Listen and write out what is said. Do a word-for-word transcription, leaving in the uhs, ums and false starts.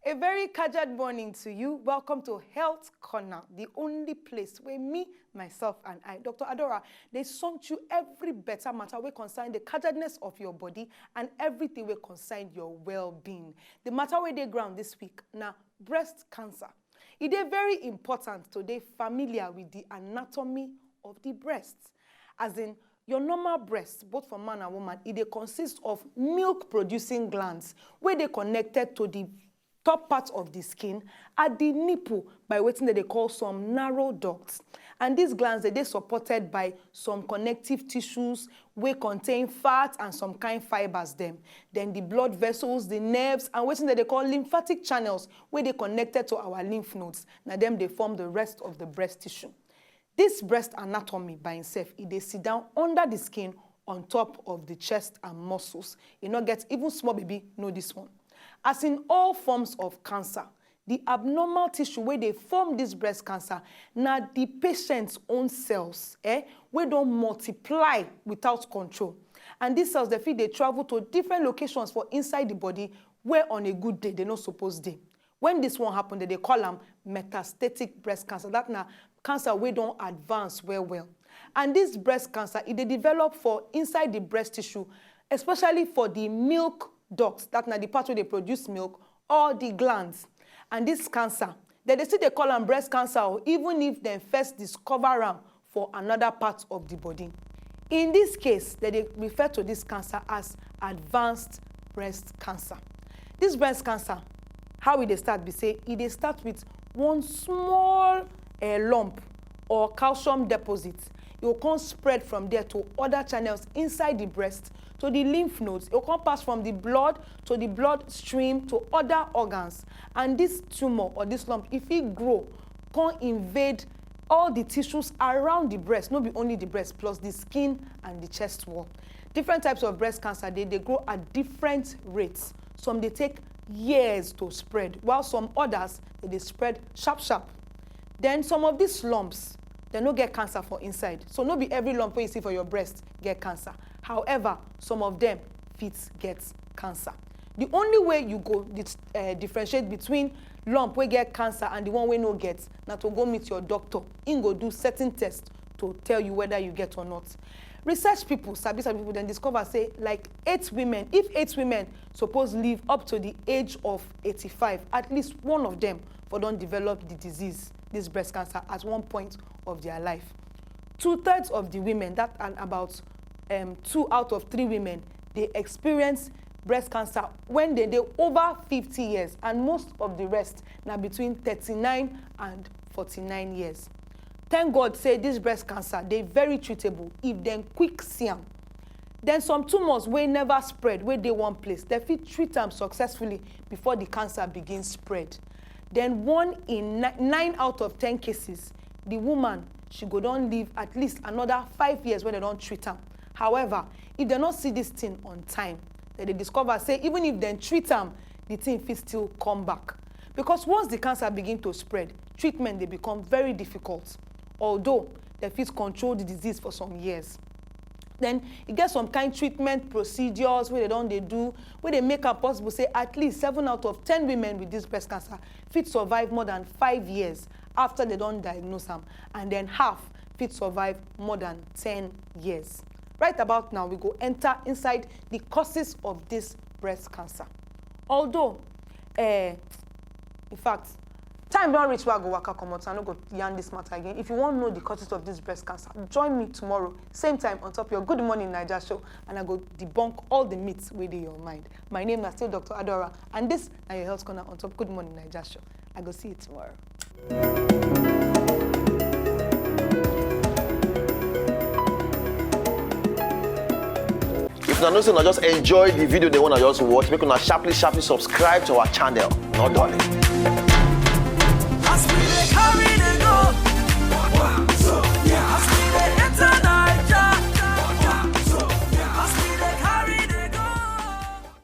A very cajad morning to you. Welcome to Health Corner, the only place where me, myself, and I, Doctor Adora, they sum to every better matter wey concern the cajadness of your body and everything wey concern your well-being. The matter wey dey ground this week na breast cancer. E dey very important to dey familiar with the anatomy of the breast. As in, your normal breast, both for man and woman, e dey consist of milk-producing glands wey dey connected to the top part of the skin at the nipple by wetin dem dey call some narrow ducts. And these glands, they dey supported by some connective tissues wey contain fat and some kind fibers dem. Then the blood vessels, the nerves, and wetin dem dey call lymphatic channels wey dey connected to our lymph nodes. Na dem dey form the rest of the breast tissue. This breast anatomy by itself, e dey sit down under the skin on top of the chest and muscles. E no get even small baby know this one. As in all forms of cancer, the abnormal tissue wey dey form this breast cancer na the patient's own cells, eh, wey don multiply without control. And these cells, they fit dey travel to different locations for inside the body where on a good day they no suppose dey. When this one happen, they dey call am metastatic breast cancer. That na cancer wey don advance well well. And this breast cancer, e dey develop for inside the breast tissue, especially for the milk ducts, that na the part wey dey produce milk, or the glands. And this cancer, dem dey still dey call am breast cancer o, even if dem first discover am for another part of the body. In this case, dem dey refer to this cancer as advanced breast cancer. This breast cancer, how e dey start be say e dey start with one small eh, lump or calcium deposit. E go come spread from there to other channels inside the breast, to the lymph nodes. E go come pass from the blood to the bloodstream to other organs. And this tumor or this lump, e fit grow, come invade all the tissues around the breast, no be only the breast, plus the skin and the chest wall. Different types of breast cancer, they, they grow at different rates. Some dey take years to spread, while some others, they dey spread sharp sharp. Then some of these lumps, they no get cancer for inside. So no be every lump wey you see for your breast get cancer. However, some of them fit get cancer. The only way you go dis- eh, differentiate between lump wey get cancer and the one wey no get na to go meet your doctor. Im go do certain test to tell you whether you get or not. Research people, sabi sabi people, dem discover say like eight women, if eight women suppose live up to the age of eighty-five, at least one of them for don develop the disease, this breast cancer, at one point of their life. Two thirds of the women, that and about um, two out of three women, dey experience breast cancer when dem dey over fifty years, and most of the rest na between thirty-nine and forty-nine years. Thank God say this breast cancer dey very treatable if dem quick see am. Then some tumors wey never spread, wey dey one place, dem fit treat am successfully before the cancer begin spread. Then one in ni- nine out of ten cases, the woman, she go don live at least another five years wey dem don treat am. However, if dem no see this thing on time, dem dey discover say even if dem treat am, the thing fit still come back. Because once the cancer begin to spread, treatment dey become very difficult, although dem fit control the disease for some years. Then e get some kind treatment procedures wey dem don dey do, wey dey make am possible say at least seven out of ten women with this breast cancer fit survive more than five years after dem don diagnose am, and then half fit survive more than ten years. Right about now, we go enter inside the causes of this breast cancer. Although, eh, in fact, time don reach wey I go waka comot, I no go yarn this matter again. If you wan know the causes of this breast cancer, join me tomorrow, same time, on top your Good Morning Naija show, and I go debunk all the myths wey dey your mind. My name na still Doctor Adora, and this na your Health Corner on top Good Morning Naija show. I go see you tomorrow. If una know say una just enjoy the video, they wanna just watch, make una sharply, sharply subscribe to our channel. No darling. As we dey carry